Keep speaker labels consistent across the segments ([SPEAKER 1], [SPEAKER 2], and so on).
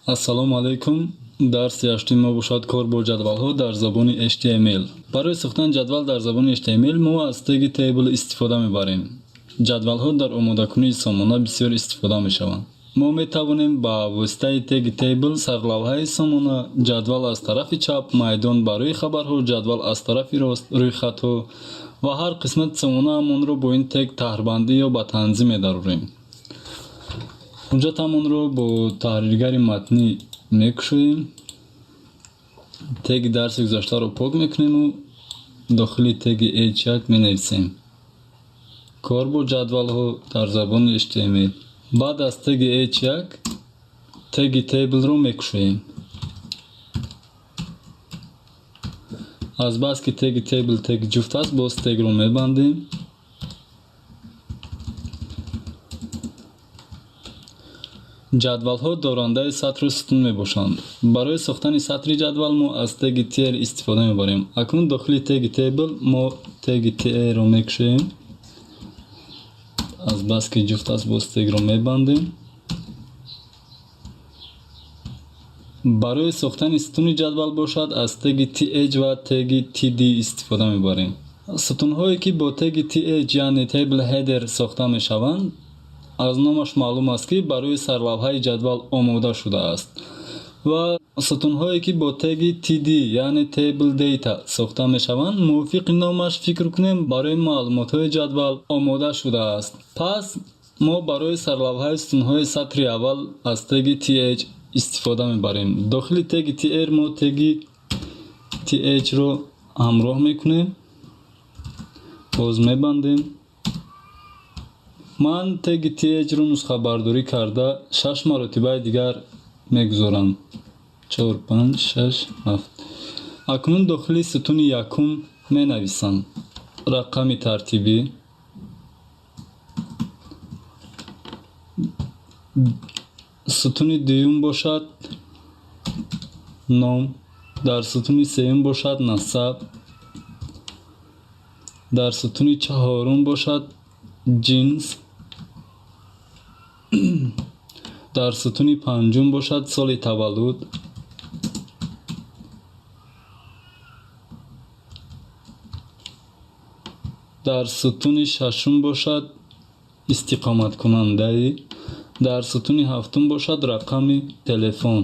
[SPEAKER 1] Ассалому алайкум. Дарси ҳаштуми мо бошад кор бо ҷадвалҳо дар забони HTML. Барои сохтани ҷадвал дар забони HTML мо аз теги table истифода мебарем. Ҷадвалҳо дар омодакунии сомона бисёр истифода мешаванд. Мо метавонем ба воситаи теги table сарлавҳаи сомона, ҷадвал аз тарафи чап, майдон барои хабарҳо, ҷадвал аз тарафи рост, рӯйхатҳо ва ҳар қисмати сомонаамонро бо ин тег таҳрбандӣ ё ба танзим медарорем. Ҳуҷҷатамонро бо таҳриргари матнӣ мекушоем. Теги дарси гузаштаро пок мекунему дохили теги h1 менависем. Кор бо ҷадвалҳо дар забони HTML. Баъд аз теги h1 теги table-ро мекушоем. Азбаски теги table теги ҷуфт аст, боз тегро мебандем. Ҷадвалҳо дорандаи сатру сутун мебошанд. Барои сохтани сатри ҷадвал мо аз теги tr истифода мебарем. Акнун дохили теги table мо теги tr-ро мекушоем. Азбаски ҷуфт аст, боз тегро мебандем. Барои сохтани сутуни ҷадвал бошад аз теги th ва теги td истифода мебарем. Сутунҳое ки бо теги th, яъне table header сохта мешаванд, аз номаш маълум аст, ки барои сарлавҳаи ҷадвал омода шудааст, ва сутунҳое ки бо теги td, яъне table data сохта мешаванд, мувофиқи номаш фикр кунем, барои маълумотҳои ҷадвал омода шудааст. Пас мо барои сарлавҳаи сутунҳои сатри аввал аз теги th истифода мебарем. Дохили теги tr мо теги th-ро ҳамроҳ мекунем, боз мебандем. Ман теги th-ро нусхабардорӣ карда шаш маротибаи дигар мегузорам. 4, 5, 6, 7. Акнун дохили сутуни якум менависам. Рақами тартибӣ, сутуни дуюм бошад ном, дар сутуни сеюм бошад насаб, дар сутуни чаҳорум бошад ҷинс, дар сутуни панҷум бошад соли таваллуд, дар сутуни шашум бошад истиқоматкунандаи, дар сутуни ҳафтум бошад рақами телефон.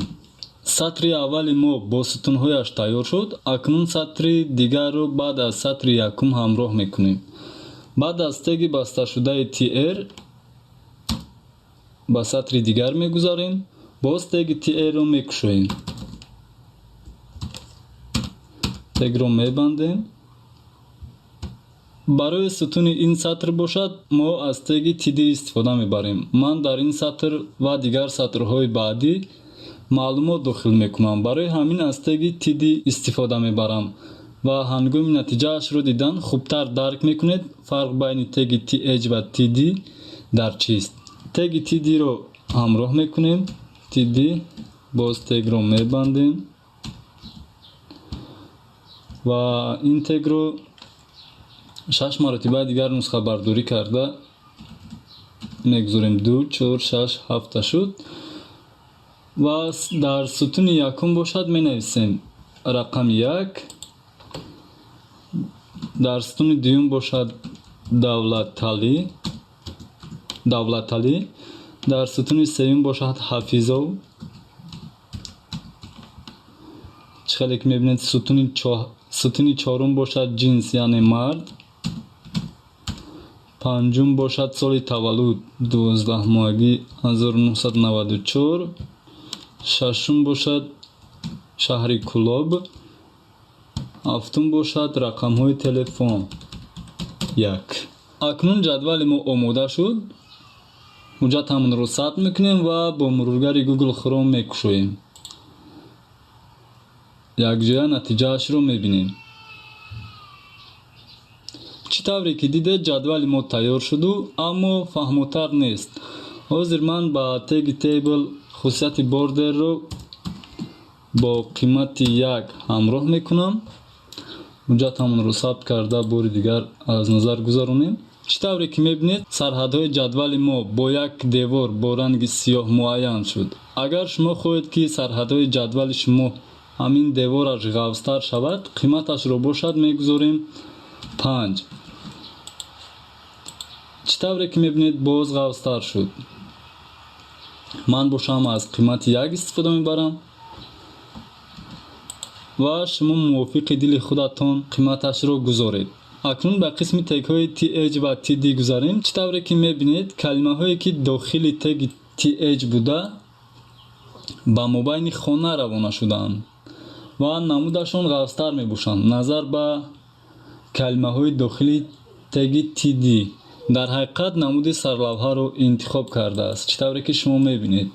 [SPEAKER 1] Сатри аввали мо бо сутунҳояш тайёр шуд. Акнун сатри дигарро баъд аз сатри якум ҳамроҳ мекунем. Баъд аз теги басташудаи tr ба сатри дигар мегузарем, боз теги tr-ро мекушоем. Тегро мебандем. Барои сутуни ин сатр бошад мо аз теги td истифода мебарем. Ман дар ин сатр ва дигар сатрҳои баъдӣ маълумот дохил мекунам. Барои ҳамин аз теги td истифода мебарам ва ҳангоми натиҷаашро дидан хубтар дарк мекунед фарқ байни теги th ва td дар чист. Теги td-ро ҳамроҳ мекунем, td, боз тегро мебандем ва ин тегро шаш маротибаи дигар нусхабардорӣ карда мегузорем. 2, 4, 6, 7 шуд. Ва дар сутуни якум бошад менависем рақами 1, дар сутуни дуюм бошад Давлаталӣ, дар сутуни сеюм бошад Ҳафизов. Чӣ хеле ки мебинед, сутуни чорум бошад ҷинс, яъне мард, панҷум бошад соли таваллуд 12-моҳагӣ 1994, шашум бошад шаҳри Кӯлоб, ҳафтум бошад рақамҳои телефон 1. Акнун ҷадвали мо омода шуд. Ҳуҷҷатамонро сабт мекунем ва бо мурургари Google Chrome мекушоем. Якҷоя натиҷаашро мебинем. Чӣ тавре ки дидед, ҷадвали мо тайёр шуду, аммо фаҳмотар нест. Ҳозир ман ба теги table хусусияти border-ро бо қимати 1 ҳамроҳ мекунам. Ҳуҷҷатамонро сабт карда бори дигар аз назар гузаронем. Чӣ тавре ки мебинед, сарҳадҳои ҷадвали мо бо як девор бо ранги сиёҳ муайян шуд. Агар шумо хоҳед, ки сарҳадҳои ҷадвали шумо ҳамин девораш ғафзтар шавад, қиматашро бошад мегузорем 5. Чӣ тавре ки мебинед, боз ғафзтар шуд. Ман бошам аз қимати 1 истифода мебарам ва шумо мувофиқи дили худатон қиматашро гузоред. Акнун ба қисми тегҳои th ва td гузарем. Чӣ тавре ки мебинед, калимаҳое, ки дохили теги th буда, ба мобайни хона равона шудаанд ва намудашон ғафзтар мебошанд назар ба калимаҳои дохили теги td. Дар ҳақиқат намуди сарлавҳаро интихоб кардааст, чӣ тавре ки шумо мебинед.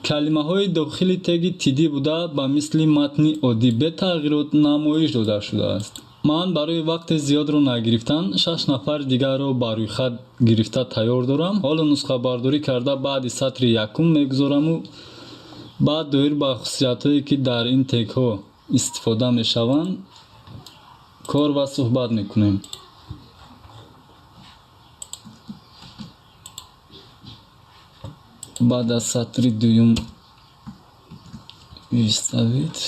[SPEAKER 1] Калимаҳои дохили теги td буда, ба мисли матни оддӣ бетағйирот намоиш дода шудааст. Ман барои вақти зиёдро нагирифтан шаш нафари дигарро ба рӯйхат гирифта тайёр дорам. Ҳоло нусхабардорӣ карда, баъди сатри якум мегузораму баъд доир ба хусусиятҳое, ки дар ин тегҳо истифода мешаванд, кор ва суҳбат мекунем. Баъд аз сатри дуюм вставить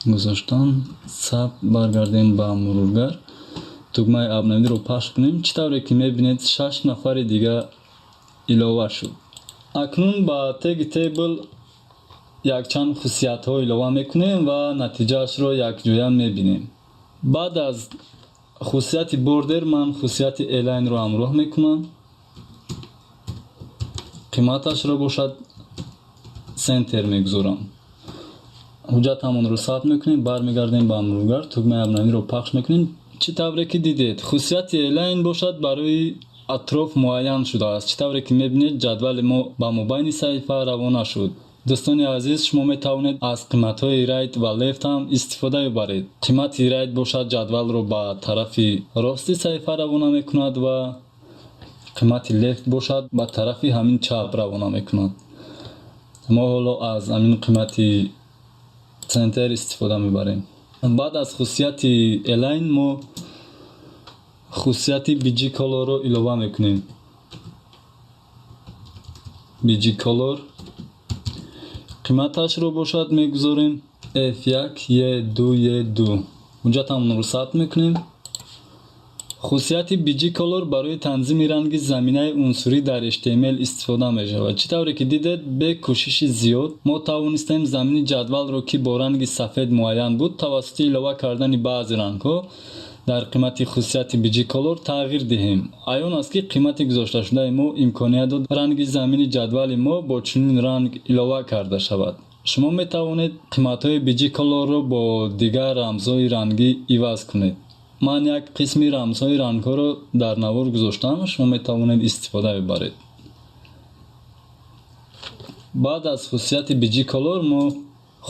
[SPEAKER 1] гузоштан, сабт, баргардем ба мурургар, тугмаи обновить ро пахш кунем. Чӣ тавре ки мебинед, шаш нафари дига илова шуд. Акнун ба теги table якчанд хусусиятҳо илова мекунем ва натиҷаашро якҷоя мебинем. Баъд аз хусусияти border ман хусусияти align ро ҳамроҳ мекунам. Қиматашро бошад center мегузорам. Ҳуҷҷатамонро сабт мекунем, бармегардем ба мурургар, тугмаи обновить ро пахш мекунем. Чӣ тавре ки дидед, хусусияти align бошад барои атроф муайян шудааст. Чӣ тавре ки мебинед, ҷадвали мо ба мобайни саҳифа равона шуд. Дӯстони азиз, шумо метавонед аз қиматҳои right ва left ҳам истифода бибаред. Қимати right бошад ҷадвалро ба тарафи рости саҳифа равона мекунад ва қимати left бошад ба тарафи ҳамин чап равона мекунад. Мо ҳоло аз ҳамин қимати center истифода мебарем. Баъд аз хусусияти align мо хусусияти bg color ро илова мекунем. bg color қиматашро бошад мегузорем F1 E2 E2. Ҳуҷҷатамонро сабт мекунем. Хусусияти bg color барои танзими ранги заминаи унсурӣ дар HTML истифода мешавад. Чӣ тавре ки дидед, бе кӯшиши зиёд мо тавонистем замини ҷадвалро, ки бо ранги сафед муайян буд, тавассути илова кардани баъзе рангҳо дар қимати хусусияти bg color тағйир диҳем. Аён аст, ки қимати гузошташудаи мо имконият дод ранги замини ҷадвали мо бо чунин ранг илова карда шавад. Шумо метавонед қиматҳои bg color ро бо дигар рамзҳои рангӣ иваз кунед. Ман як қисми рамзҳои рангҳоро дар навор гузоштам, шумо метавонед истифода бибаред. Баъд аз хусусияти bg color мо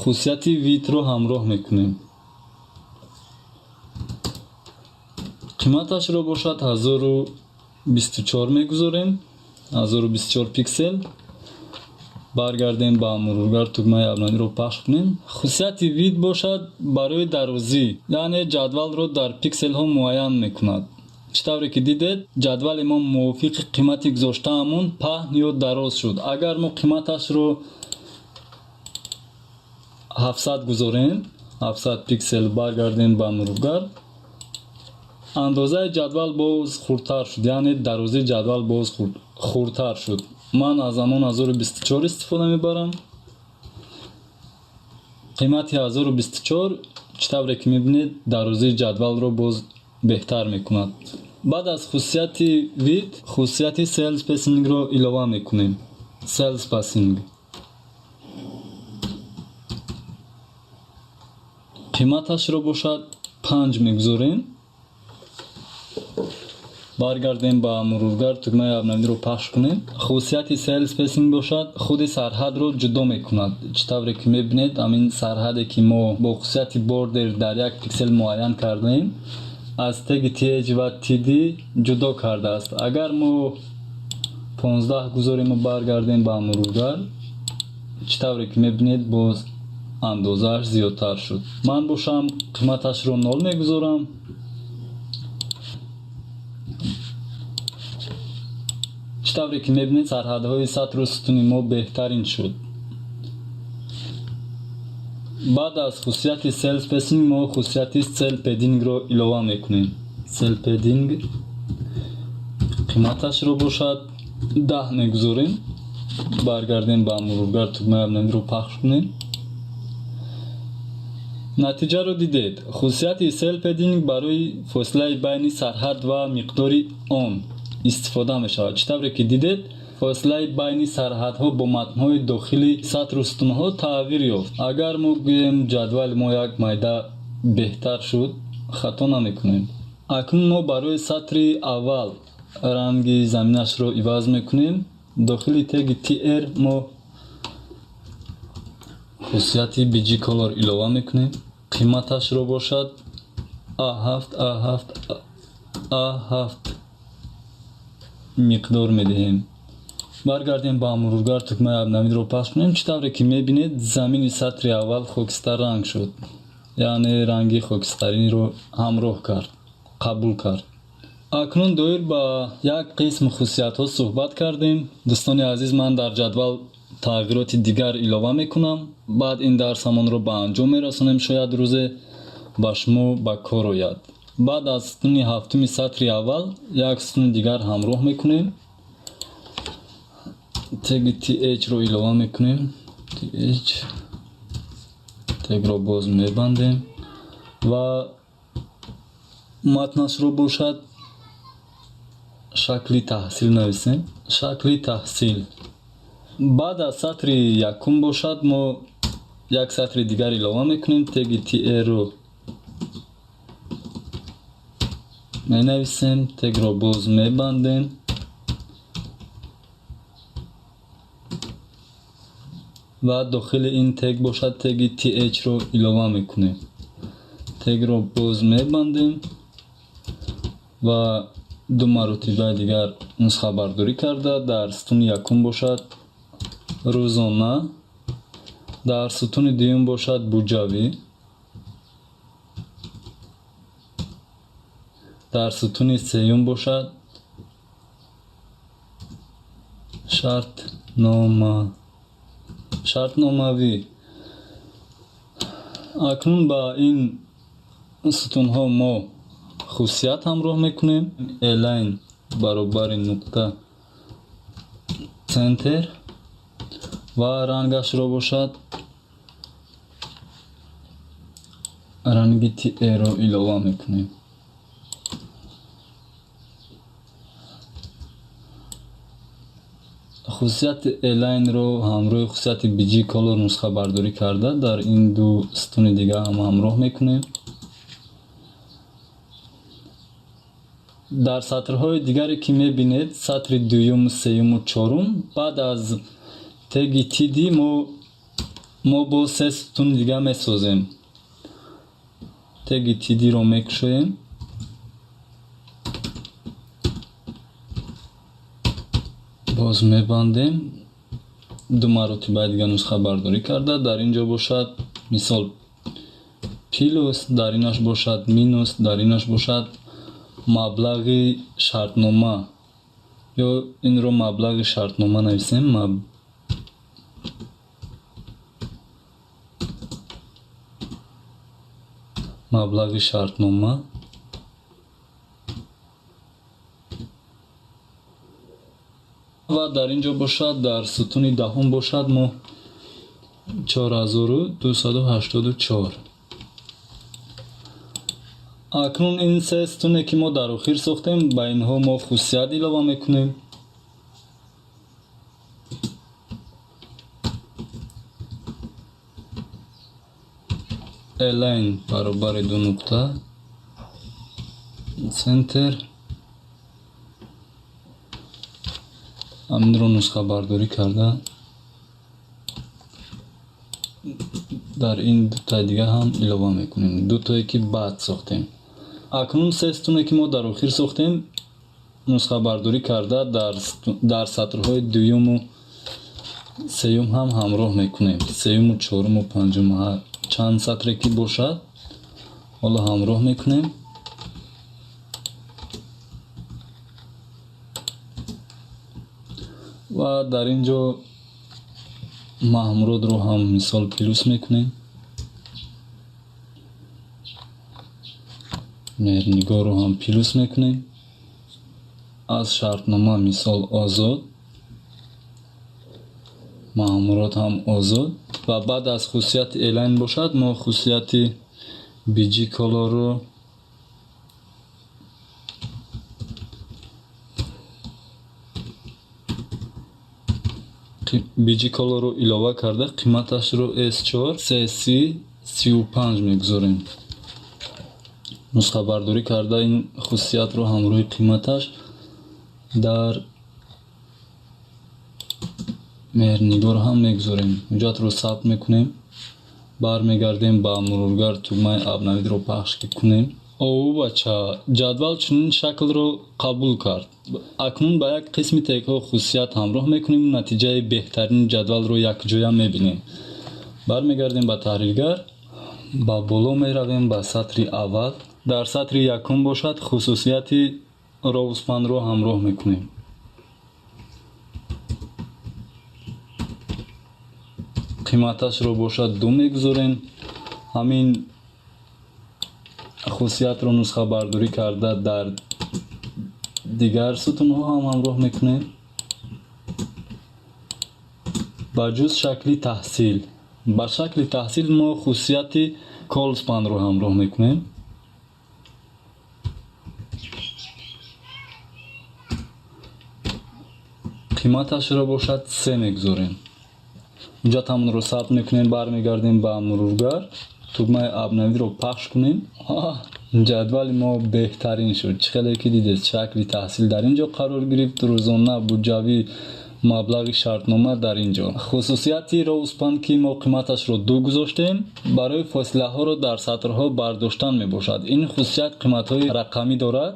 [SPEAKER 1] хусусияти width ро ҳамроҳ мекунем. Қиматашро бошад 1024 мегузорем, 1024 пиксел. Баргардем ба мурургар, тугмаи обновить ро пахш кунем. Хусусияти width бошад барои дарозӣ, яъне ҷадвалро дар пикселҳо муайян мекунад. Чӣ тавре ки дидед, ҷадвали мо мувофиқи қимати гузоштаамон паҳн ё дароз шуд. Агар мо қиматашро 700 гузорем, 700 пиксел, баргардем ба мурургар, андозаи ҷадвал боз хурдтар шуд, яъне дарозии ҷадвал боз хурдтар шуд. Ман аз ҳамон 1024 истифода мебарам. Қимати 1024, чӣ тавре ки мебинед, дарозии ҷадвалро боз беҳтар мекунад. Баъд аз хусусияти width хусусияти cell spacing ро илова мекунем. Cell spacing қиматашро бошад 5 мегузорем. Баргардем ба мурургар, тугмаи обновить ро пахш кунем. Хусусияти cell spacing бошад худи сарҳадро ҷудо мекунад. Чӣ тавре ки мебинед, ҳамин сарҳаде, ки мо бо хусусияти border дар як пиксел муайян кардаем, аз теги th ва td ҷудо кардааст. Агар мо 15 гузорему баргардем ба мурургар, чӣ тавре ки мебинед, боз андозааш зиёдтар шуд. Ман бошам қиматашро 0 мегузорам. Чӣ тавре ки мебинед, сарҳадҳои сатру сутуни мо беҳтарин шуд. Баъд аз хусусияти cell spacing мо хусусияти cell padding ро илова мекунем. Cell padding қиматашро бошад 10 мегузорем. Баргардем ба мурургар, тугмаи обновить ро пахш кунем. Натиҷаро дидед. Хусусияти cell padding барои фосилаи байни сарҳад ва миқдори он истифода мешавад. Чӣ тавре ки дидед, фосилаи байни сарҳадҳо бо матнҳои дохили сатру сутунҳо тағйир ёфт. Агар мо гӯем, ҷадвали мо як майда беҳтар шуд, хато намекунем. Акнун мо барои сатри аввал ранги заминашро иваз мекунем. Дохили теги tr мо хусусияти bg color илова мекунем. Қиматашро бошад a7 a7 a7 миқдор медиҳем. Баргардем ба мурургар, тугмаи обновить ро пахш кунем. Чӣ тавре ки мебинед, замини сатри аввал хокистар ранг шуд, яъне ранги хокистариро ҳамроҳ кард, қабул кард. Акнун доир ба як қисм хусусиятҳо суҳбат кардем. Дӯстони азиз, ман дар ҷадвал тағйироти дигар илова мекунам, баъд ин дарсамонро ба анҷом мерасонем. Шояд рӯзе ба шумо ба кор ояд. Баъд аз сутуни ҳафтуми сатри аввал як сутуни дигар ҳамроҳ мекунем. Теги th ро илова мекунем. Th тегро боз мебандем ва матнашро бошад шакли таҳсил нависем. Шакли таҳсил. Баъд аз сатри якум бошад мо як сатри дигар илова мекунем. Теги tr ро менависем, тегро боз мебандем ва дохили ин тег бошад теги th ро илова мекунем. Тегро боз мебандем ва ду маротибаи дигар нусхабардорӣ карда, дар сутуни якум бошад рӯзона, дар сутуни дуюм бошад буҷавӣ, дар сутуни сеюм бошад шартномавӣ. Акнун ба ин сутунҳо мо хусусият ҳамроҳ мекунем. Align баробари нуқта center ва рангашро бошад ранги tr ро илова мекунем. Хусусияти align ро ҳамроҳи хусусияти bg color нусхабардорӣ карда, дар ин ду сутуни дигар ҳам ҳамроҳ мекунем. Дар сатрҳои дигаре ки мебинед, сатри дуюму, сеюму чорум, баъд аз теги td мо боз се сутуни дигар месозем. Теги td ро мекушоем, боз мебандем, ду маротибаи дигар нусхабардорӣ карда, дар ин ҷо бошад мисол плюс, дар инаш бошад минус, дар инаш бошад маблағи шартнома, ё инро маблағи шартнома нависем. Маблағи шартнома ва дар ин ҷо бошад, дар сутуни даҳум бошад мо 4284. Акнун ин се сутуне ки мо дар охир сохтем, ба инҳо мо хусусият илова мекунем. Align баробари ду нуқта center. Ҳаминро нусхабардорӣ карда, дар ин дутаи дигар ҳам илова мекунем, дутое ки баъд сохтем. Акнун се сутуне ки мо дар охир сохтем, нусхабардорӣ карда, дар сатрҳои дуюму сеюм ҳам ҳамроҳ мекунем. Сеюму, чоруму, панҷум, чанд сатре ки бошад, ҳоло ҳамроҳ мекунем. Ва дар ин ҷо Маҳмуродро ҳам мисол плюс мекунем, Меҳрнигорро ҳам плюс мекунем. Аз шартнома мисол озод, Маҳмурод ҳам озод. Ва баъд аз хусусияти align бошад, мо хусусияти bg color-ро илова карда, қиматашро S4 CC 35 мегузорем. Нусхабардорӣ карда, ин хусусиятро ҳамроҳи қиматаш дар Меҳрнигор ҳам мегузорем. Ҳуҷҷатро сабт мекунем, бармегардем ба мурургар, тугмаи «Обновить»-ро пахш кунем. Оу бача, ҷадвал чунин шаклро қабул кард. Акнун ба як қисми тегҳо хусусият ҳамроҳ мекунем, натиҷаи беҳтарини ҷадвалро якҷоя мебинем. Бармегардем ба таҳриргар, ба боло меравем, ба сатри аввал. Дар сатри якум бошад, хусусияти rowspan-ро ҳамроҳ мекунем. Қиматашро бошад, 2 мегузорем. Ҳамин хусусиятро нусхабардорӣ карда, дар дигар сутунҳо ҳам ҳамроҳ мекунем, ба ҷуз шакли таҳсил. Ба шакли таҳсил мо хусусияти colspan-ро ҳамроҳ мекунем. Қиматашро бошад, 3 мегузорем. Ҳуҷҷатамонро сабт мекунем, бармегардем ба мурургар, тугмаи «Обновить»-ро пахш кунем. Ҷадвали мо беҳтарин шуд. Чӣ хеле ки дидед, шакли таҳсил дар ин ҷо қарор гирифт, рӯзона, буҷавӣ, маблағи шартнома дар ин ҷо. Хусусияти rowspan, ки мо қиматашро 2 гузоштем, барои фосилаҳоро дар сатрҳо бардоштан мебошад. Ин хусусият қиматҳои рақамӣ дорад,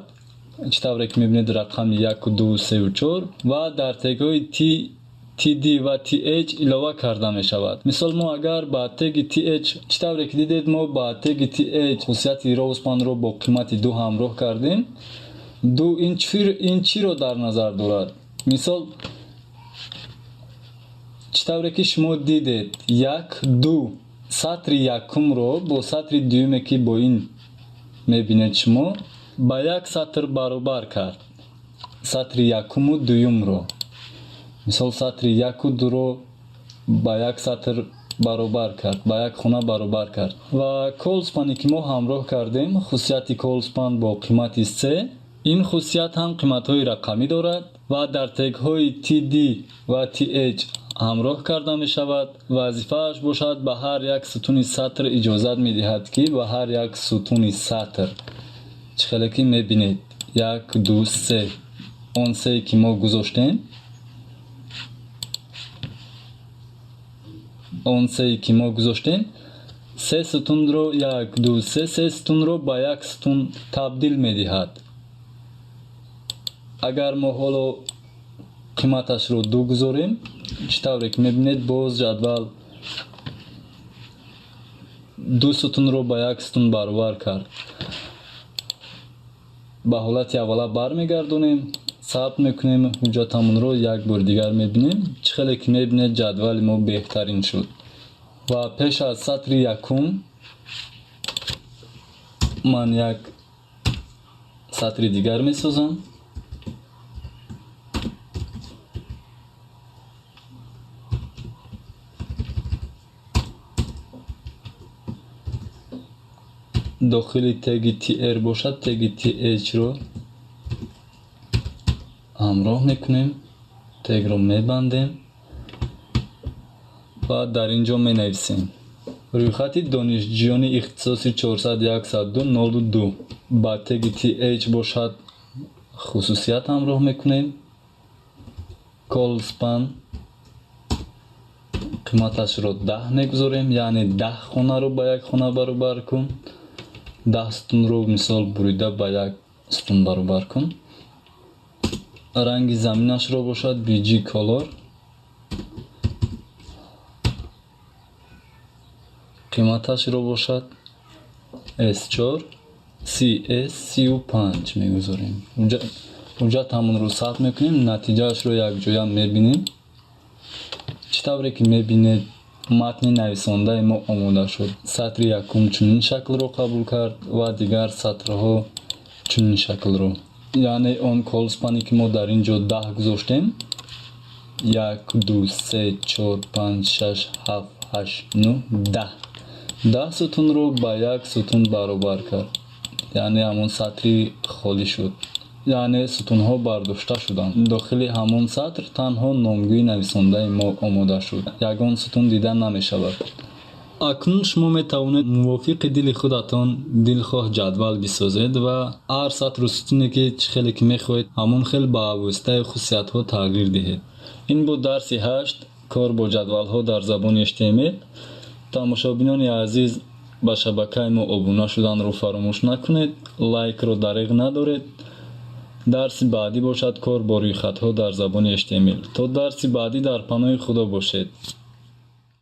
[SPEAKER 1] чӣ тавре ки мебинед, рақами яку, ду, сеу, чор, ва дар тегҳои t, td ва th илова карда мешавад. Мисол, мо агар ба теги th, чӣ тавре ки дидед, мо ба теги th хусусияти rowspan-ро бо қимати 2 ҳамроҳ кардем. 2 ин чиро дар назар дорад? Мисол, чӣ тавре ки шумо дидед, як, ду, сатри якумро бо сатри дуюме, ки бо ин мебинед шумо, ба як сатр баробар кард, сатри якуму дуюмро. Мисол, сатри яку дуро ба як сатр баробар кард, ба як хона баробар кард. Ва colspan-е ки мо ҳамроҳ кардем, хусусияти colspan бо қимати 3, ин хусусият ҳам қиматҳои рақамӣ дорад ва дар тегҳои td ва th ҳамроҳ карда мешавад. Вазифааш бошад, ба ҳар як сутуни сатр иҷозат медиҳад, ки ба ҳар як сутуни сатр, чӣ хеле ки мебинед, як, ду, се, он сее ки мо гузоштем, он сее ки мо гузоштем, се сутунро, як, ду, се, се сутунро ба як сутун табдил медиҳад. Агар мо ҳоло қиматашро 2 гузорем, чӣ тавре ки мебинед, боз ҷадвал ду сутунро ба як сутун баробар кард. Ба ҳолати аввала бармегардонем, сабт мекунем ҳуҷҷатамонро, як бори дигар мебинем. Чӣ хеле ки мебинед, ҷадвали мо беҳтарин шуд. Ва пеш аз сатри якум ман як сатри дигар месозам. Дохили теги tr бошад, теги th-ро ҳамроҳ мекунем, тегро мебандем ва дар ин ҷо менависем: рӯйхати донишҷӯёни ихтисоси 401 02. Ба теги th бошад, хусусият ҳамроҳ мекунем, colspan, қиматашро 10 мегузорем, яъне 10 хонаро ба як хона баробар кун, 10 сутунро, мисол, бурида ба як сутун баробар кун. Ранги заминашро бошад, bg color, қиматашро бошад, S4 CS 35 мегузорем. Ҳуҷҷатамонро сабт мекунем, натиҷаашро якҷоя мебинем. Чӣ тавре ки мебинед, матни нависондаи мо омода шуд. Сатри якум чунин шаклро қабул кард ва дигар сатрҳо чунин шаклро. Яъне он colspan е ки мо дар ин ҷо 10 гузоштем, як, ду, се, чор, панҷ, шаш, ҳафт, ҳашт, нӯҳ, 10, 10 сутунро ба як сутун баробар кард. Яъне ҳамон сатри холӣ шуд, яъне сутунҳо бардошта шуданд. Дохили ҳамон сатр танҳо номгӯи нависондаи мо омода шуд, ягон сутун дида намешавад. Акнун шумо метавонед мувофиқи дили худатон дилхоҳ ҷадвал бисозед ва ҳар сатру сутуне ки чӣ хеле ки мехоҳед, ҳамон хел ба воситаи хусусиятҳо тағйир диҳед. Ин буд дарси ҳашт, кор бо ҷадвалҳо дар забони HTML. Тамошобинони азиз, ба шабакаи мо обуна шуданро фаромӯш накунед, лайкро дареғ надоред. Дарси баъдӣ бошад кор бо рӯйхатҳо дар забони HTML. То дарси баъдӣ дар паноҳи Худо бошед.